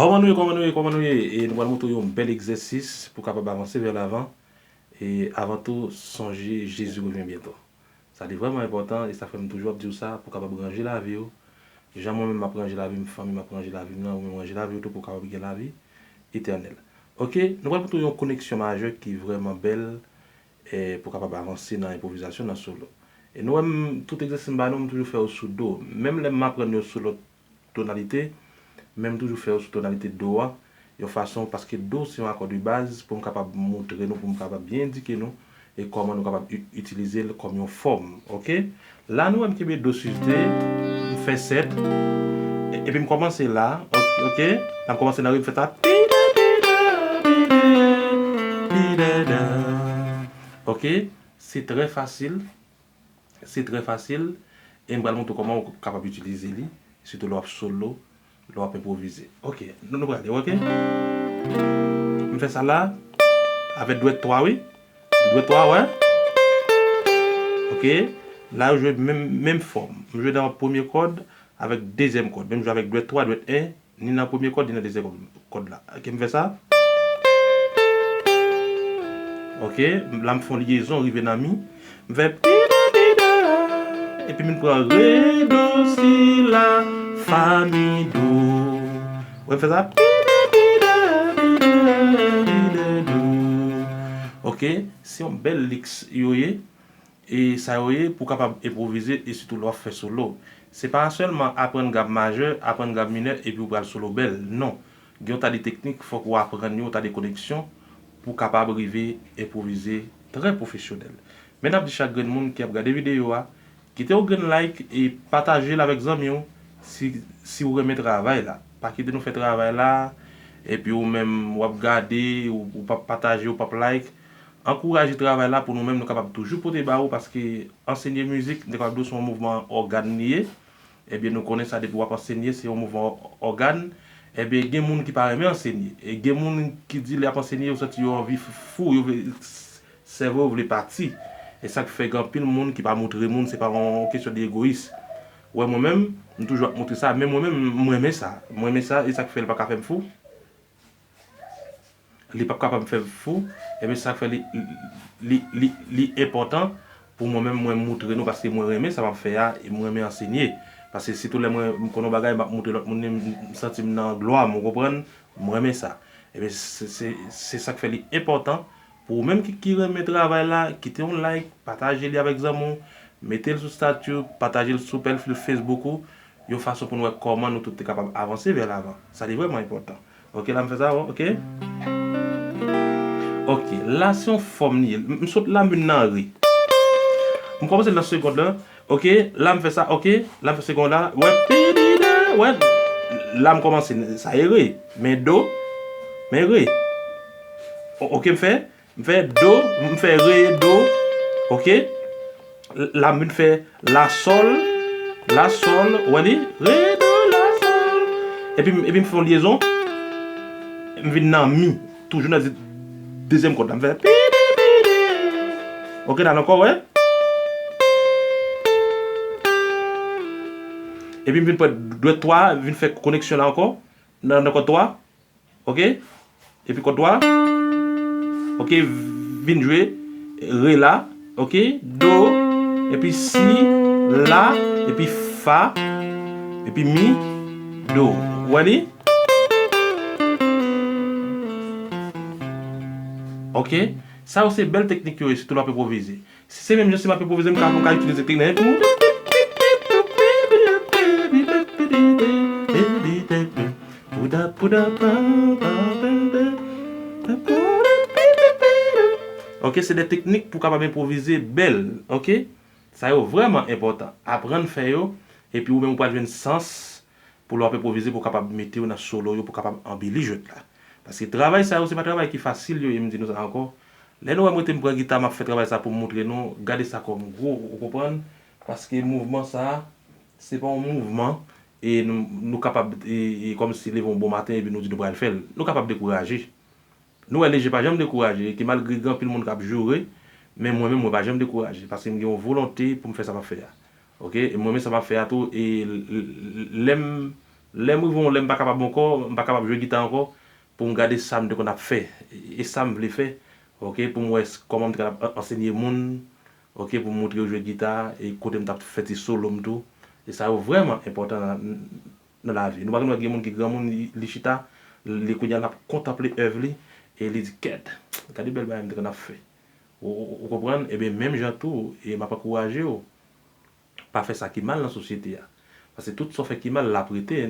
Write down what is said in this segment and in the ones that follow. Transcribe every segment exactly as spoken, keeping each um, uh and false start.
Kòman nou ye, kòman nou ye, kòman nou ye? E nou pral montre w yon bèl egzèsis pou w kapab avanse vè lavan. E avan tou, sonje, Jezi revyen byento. Sa li vrèman enpòtan, e sa fè m toujou ap di w sa, pou w kapab ranje lavi w. Jan mwen menm m ap ranje lavi m, fanmi m ap ranje lavi m nan, ou menm ranje lavi w tou pou w kapab gen lavi etènèl. Oke, nou pral montre w yon koneksyon majè ki vrèman bèl, e pou w kapab avanse nan enpwovizasyon, nan solo. E nou wè m, tout egzèsis m ba nou, m toujou fè yo sou do. Menm lè m aprann yo sou lòt tonalite, men m toujou fè yo sou tonalite do a, yon fason, paske do se yon akò de baz pou m kapab montre nou, pou m kapab byen endike nou, e kòman nou kapab i- itilize l kòm yon fòm, oke? La, nou wè m kenbe do sis de, m fè sèt, e- epi m kòmanse la, oke, oke? La, m kòmanse nan ri, m fè sa. Oke? Se trè fasil. Se trè fasil, e m pral montre w kòman w kapab itilize li, sitou lè w ap solo, lè w ap enpwovize. Oke, nou, nou prale, oke? M fè sa la, avèk dwèt twa, wi. Dwèt twa, wè. Oke, la yo jwe menm, menm fòm. M jwe nan premye kòd avèk dezyèm kòd. Menm jwe avèk dwèt twa, dwèt en, ni nan premye kòd, ni nan dezyèm kòd la. Oke, m fè sa. Oke, la m fè yon lyezon, rive nan mi. M fè pida pida, epi m pran re, do, si, la, fa, mi, do. Wè, m fè sa, pida pida, pida, do. Oke, se yon bèl liks yo ye. E sa yo ye pou w kapab enpwovize e sitou lè w ap fè solo. Se pa sèlman aprann gam majè, aprann gam minè epi w pral solo bèl. Non. Gen yon ta de teknik, fòk ou aprann yo, yon ta de koneksyon pou w kapab rive enpwovize trè pwofesyonèl. Men n ap di chak grenn moun ki ap gade videyo a, kite yon grenn like e pataje l avèk zanmi w si, si w renmen travay la. Pa kite nou fè travay la, epi ou menm w ap gade, ou, ou p ap pataje, ou p ap like. Ankouraje travay la pou nou menm nou kapab toujou pote ba ou, paske ansenye mizik, m te kapab di w se yon mouvman ògàn li ye. Ebyen, nou konnen sa, depi w ap ansenye, se yon mouvman ògàn. Ebyen, gen moun ki pa renmen ansenye. E gen moun ki di lè y ap ansenye, yo santi yo anvi f- fou, yo vle s- sèvo yo vle pati. E sa k fè gen anpil moun ki pa moutre moun, se pa yon kesyon de egoyis. Ou wè, mwen menm, m toujou ap moutre sa, men mwen menm, m renmen sa. M renmen sa, e sa k fè l pa ka fè m fou. Li p ap kapab fè m fou, ebyen, sa k fè li, li, li, li enpòtan pou mwen menm, mwen moutre nou, paske mwen renmen sa m ap fè a, e mwen renmen ansenye. Paske sitou lè mwen, m konn yon bagay, m ap moutre lòt moun li, m, m santi m nan glwa m, ou konprann? Mwen renmen sa. Ebyen, se, se, se sa k fè li enpòtan pou ou menm ki, ki renmen travay la, kite yon like, pataje li avèk zanmi w, mete l sou stati w, pataje l sou pèl fil Facebook ou, yon fason pou nou wè kòman nou tout te kapab avanse vè lavan. Sa li vrèman enpòtan. Oke, la m fè sa, oke? Oke, la se yon fòm li ye. M, m sot la, m vin nan re. M kòmanse nan segond la. Oke, la m fè sa, oke? La m fè segond la. Wè, pidida, wè. La m kòmanse, sa e re. Men do, men re. O- oke, m fè, m fè do, m fè re, do. Oke? La m vin fè la sòl, la sòl, ou wè li? Re, do, la, sòl. Epi, epi m fè yon lyezon. M vin nan mi. Toujou nan de- dezyèm kòd la. M fè pidi, pidi. Oke, la ankò, wè. Epi m vin pran dwèt twa, vin fè koneksyon la ankò. Nan, nan kòd twa. Oke? Epi kòd twa. Oke, vin jwe re la. Oke? Do. Epi si, la, epi fa, epi mi, do. Ou wè li? Oke? Sa yo se bèl teknik yo ye, sitou lè w ap enpwovize. Si se menm jan si m ap enpwovize, m ka, m ka itilize teknik nan pou. Oke, se de teknik pou w kapab enpwovize bèl, oke? Sa yo vrèman enpòtan. Aprann fè yo, epi ou menm ou pral jwenn sans pou lè w ap enpwovize, pou w kapab mete yo nan solo yo, pou w kapab anbeli jwèt la. Paske travay sa yo, se pa travay ki fasil yo ye, m di nou sa ankò. Lè nou wè m rete m pran gita, m ap fè travay sa pou m moutre nou, gade sa kòm gwo, ou konprann? Paske mouvman sa, se pa yon mouvman, e nou, nou kapab, e, e kòmsi leve yon bon maten, epi nou di nou pral fè l. Nou kapab dekouraje. Nou wè leje pa janm dekouraje, ke malgre gen anpil moun k ap joure, men mwen menm, mwen pa janm dekouraje, paske m gen yon volonte pou m fè sa m ap fè a. Oke? E mwen menm sa m ap fè a tou, e l- l- l- lè m Lè m rive yon lè m pa kapab ankò, m pa kapab jwe gita ankò, pou m gade sa m te konn ap fè. E sa m vle fè, oke, pou m wè s- kòman m te konn ap an- ansenye moun, oke, pou m montre yo jwe gita, e kote m t ap fè ti solo m tou. E sa yo vrèman enpòtan nan, nan lavi. Nou pa konn wè gen moun ki granmoun, li, li chita, li kounye a l ap kontanple èv li, e li di, "Kèt, gade bèl bagay m te konn ap fè." Ou, ou, ou konprann? Ebyen, menm jan tou, e m ap ankouraje w, pa fè sa ki mal nan sosyete a. Paske tout sa w fè ki mal, l ap rete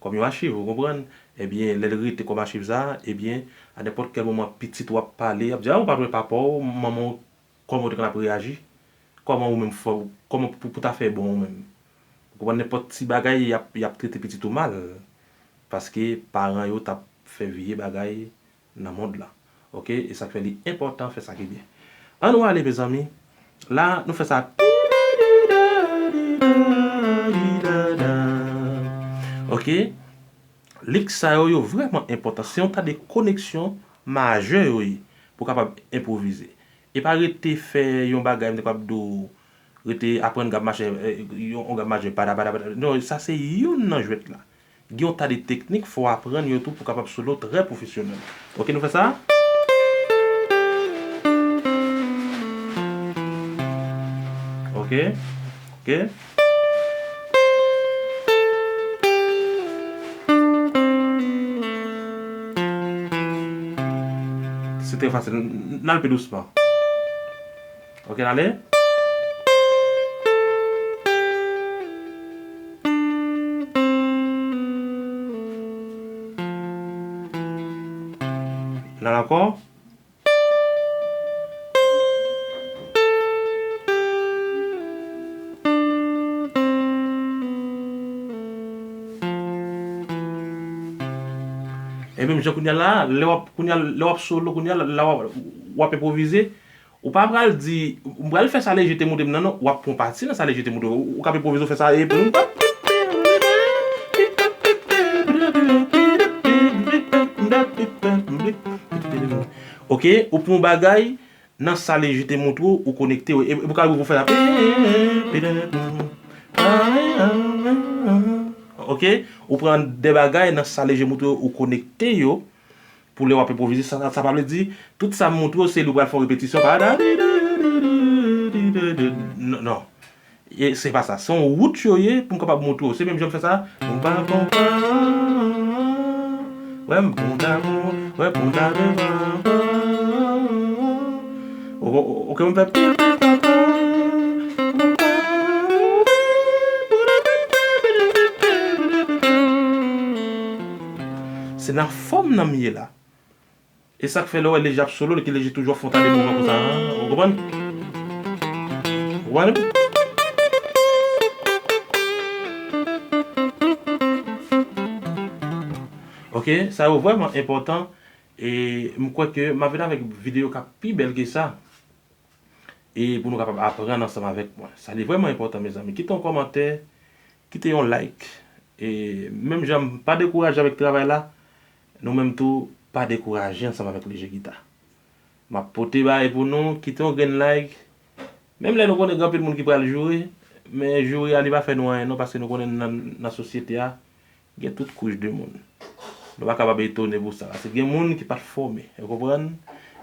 kòm yon achiv, ou konprann? Ebyen, lè l rete kòm achiv sa, ebyen, a nenpòt kèl moman, pitit w ap pale, y ap di, "A, ou pa t wè papa w, manman w, kòman w te konn ap reyaji? Kòman ou menm fè, kòman pou, pou ta fè bon ou menm?" Ou konprann, nenpòt ti bagay, y ap, y ap trete pitit ou mal. Paske paran yo t ap fè vye bagay nan mond la. Oke? E sa k fè li enpòtan fè sa ki byen. Ann nou ale, mezanmi. La, nou fè sa. Oke? Lik sa yo, yo vrèman enpòtan. Se yon ta de koneksyon majè yo ye pou w kapab enpwovize. E pa rete fè yon bagay, m te kapab di w, rete aprann gab majè, eh, yon, yon gab majè, pada, pada, pada. Non, sa se youn nan jwèt la. Gen yon ta de teknik, fò w aprann yo tou pou w kapab solo trè pwofesyonèl. Oke, nou fè sa? Oke. Oke. Se trè fasil. N, n al pi dousman. Oke, n ale. N al ankò. E menm jan kounye a la, lè w ap, kounye a, lè w ap solo, kounye a la, w ap, w ap enpwovize, ou pa pral di, "M pral fè sa leje te montre m nan," non, w ap pran pati nan sa leje te montre w. Ou, ou ka enpwovize w fè sa, e, oke, ou pran yon bagay, nan sa leje te montre w, ou konekte w. E, e pou ka rive pou fè la. Oke, ou pran de bagay nan sa leje montre w, ou konekte yo. Pou lè w ap enpwovize, sa, sa pa vle di, tout sa m montre w, se li w pral fè yon repetisyon. Pa da, non, non. E se pa sa. Se yon wout yo ye pou m kapab montre w. Se menm jan m fè sa. Wè m bon damou, wè bon damou. Oke, m fè. Se nan fòm nan m ye la. E sa k fè lè w wè leje ap solo, li ki leje toujou ap fè yon ta de mouvman konsa, an. Ou konprann? Ou konprann? Oke, sa yo vrèman enpòtan. E m kwè ke m ap vin avèk videyo k ap pi bèl ke sa. E pou nou kapab aprann ansanm avèk mwen. Sa li vrèman enpòtan, mezanmi. Kite yon kòmantè, kite yon like. E menm jan m pa dekouraje avèk travay la, nou menm tou, pa dekouraje ansanm avèk leje gita. M ap pote bagay pou nou, kite yon grenn like. Menm lè nou konnen gen anpil moun ki pral joure, men joure a li pa fè nou anyen non, paske nou konnen nan, nan sosyete a, gen tout kouch de moun. Nou pa kapab etone pou sa, paske gen moun ki pa t fòme, ou konprann?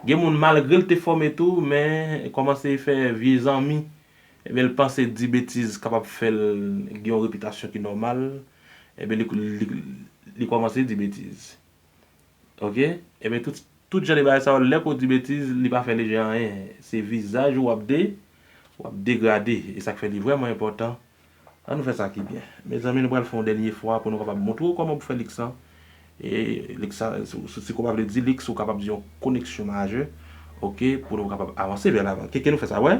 Gen moun, malgre l te fòme tou, men kòmanse fè vye zanmi, ebyen, l panse di betiz kapab fè l gen yon repitasyon ki nòmal, ebyen, li, li, li kòmanse di betiz. Oke? Ebyen, tout, tout jan de bagay sa yo, lè ke w di betiz, li pa fè leje anyen. Se vizaj ou w ap de, w ap degrade. E sa k fè li vrèman enpòtan. Ann nou fè sa ki byen. Mezanmi, nou pral fè yon dènye fwa pou nou kapab montre w kòman pou fè lik sa. E lik sa, si, si, si w pa vle di lik, si w kapab di yon koneksyon majè, oke, pou nou kapab avanse vè lavan. Keke nou fè sa, wè.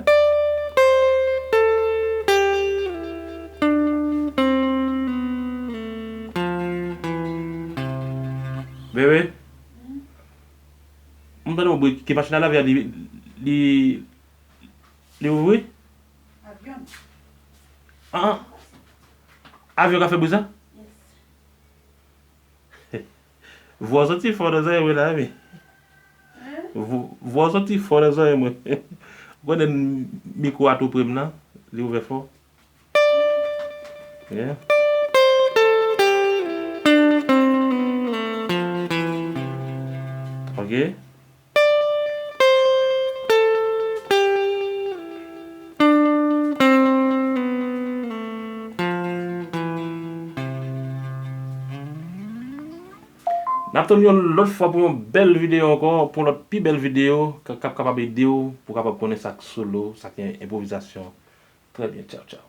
Bebe. M tande yon bri. Ki machin a lave a, li, li, li ouvri? Avyon. Ah, ah. Avyon ka fè bri sa? Yes. Vwa w santi fò nan zòrèy mwen la, wi. Hein? Vwa, vwa w santi fò nan zòrèy mwen. Ou konnen mikwo a tou pre m nan, li ouvè fò. Yeah. Ok? N ap tann yon lòt fwa pou yon bèl videyo ankò, pou yon lòt pi bèl videyo k ap kapab ede w pou w kapab konnen sa k solo, sa k enpwovizasyon. Trè byen, tchaw, tchaw.